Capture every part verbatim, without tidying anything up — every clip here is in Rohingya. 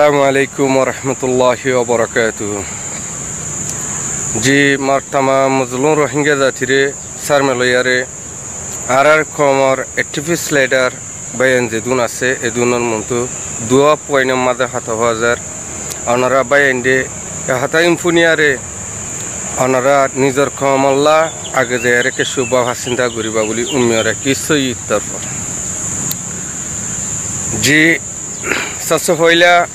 Assalamu alaikum warahmatulláhi wabarakátuhu. Ji, mor tamam mozlúm Rohingya zatiré sárme loiyaré, añárar koumor activist leader báiyain zedún asé, edúnor muntu duwá fuainor mazé hotá hoó zar. Onorá báiyainde e hotá ín fúniyaré, onorá nizor koumolla age zaiyaré kessú báfa sinta goríba buli ummit rakí sóiyi torfór. Ji, sobse foila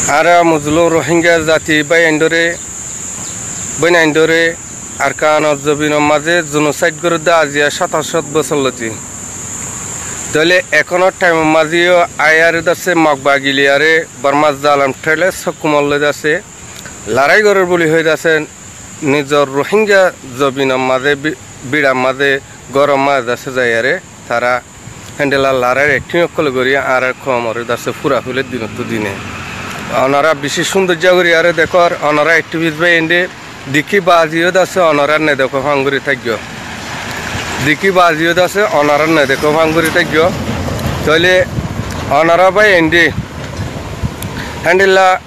añára mozlúm Rohingya zati báiyaindóre, bóinaindóre Arkanor zobinor mazé genocide gorédde aijja sátac cót bosór lóti. Tóile ehónor thaimor mazé yó aiyaré dase Mog bagiliyaré Bormar zalem terrorist hókumollói dase larái gorér buli hoói dase nizor Rohingya zobinor mazé, bi-, biçar mazé, góror mazé dase zaiyaré tará héndilla larái ekthíng ókkol gorí añárar koumoré dase fúra félai dinottú dine. Onorá bicí cúndoijja gorí aré dekór, onorá activist báiyainde dekí bazi yó dase onorá nedekó fán gorí táikko. Dekí bazi yó dase onorá nedekó fán gorí táikko. Tóile onorá báiyainde héndilla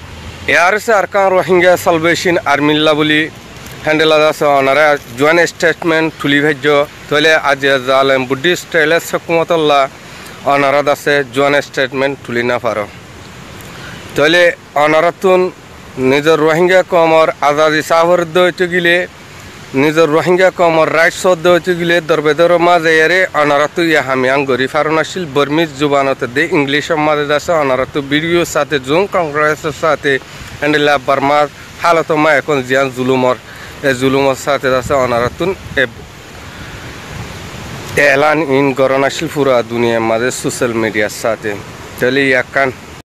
A R S Arkan Rohingya Salvation Armylla buli héndilla dase onorá joint statement tulí faijjó, tóile aijja zalem Buddhist terrorist hókumotolla onorá dase joint statement tulí nofaró. Tóile onoráttun nizor Rohingya koumor azadi sáf gorédde óito gilé, nizor Rohingya koumor rights ódde óito gilé dorbedoror mazé zaiyaré onoráttu yá ham yián gorí faron accíl. Bormís zubanot edde Inglícor mazé dase onoráttu video sáte, Zoom conferenceor sáte, héndilla Bormar hálotor mazé ehón ziyán zulumor, e zulumor sáte dase onoráttun e elan ín gorón accíl fúra duniyair mazé social mediar sáte. Tóile yá ekkán